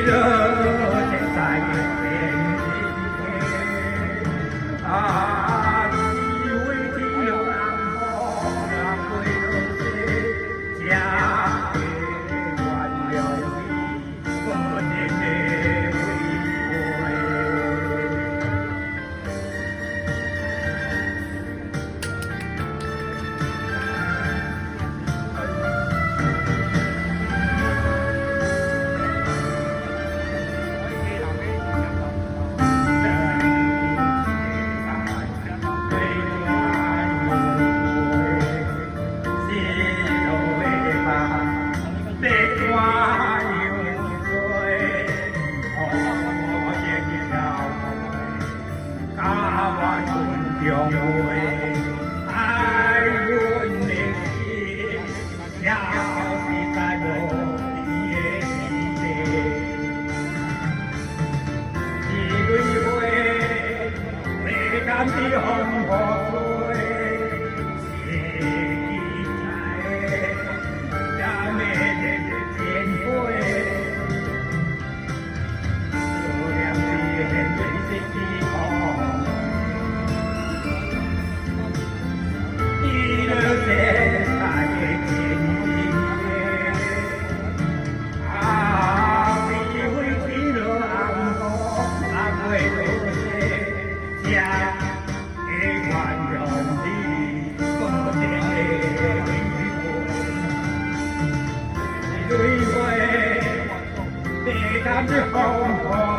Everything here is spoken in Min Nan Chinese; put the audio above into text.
樂這在天啊，只為天樂暗風，人歸落西，才會原諒你，無情的違背。愛阮的心，消失在無邊的天地。一蕊花，袂甘的風雨吹，是記在也袂的前輩。思念的淚水的空，記錄這在天邊。啊，只為天落暗風，阿歸落西，才會原諒你無情的違背。一蕊花，袂甘的風雨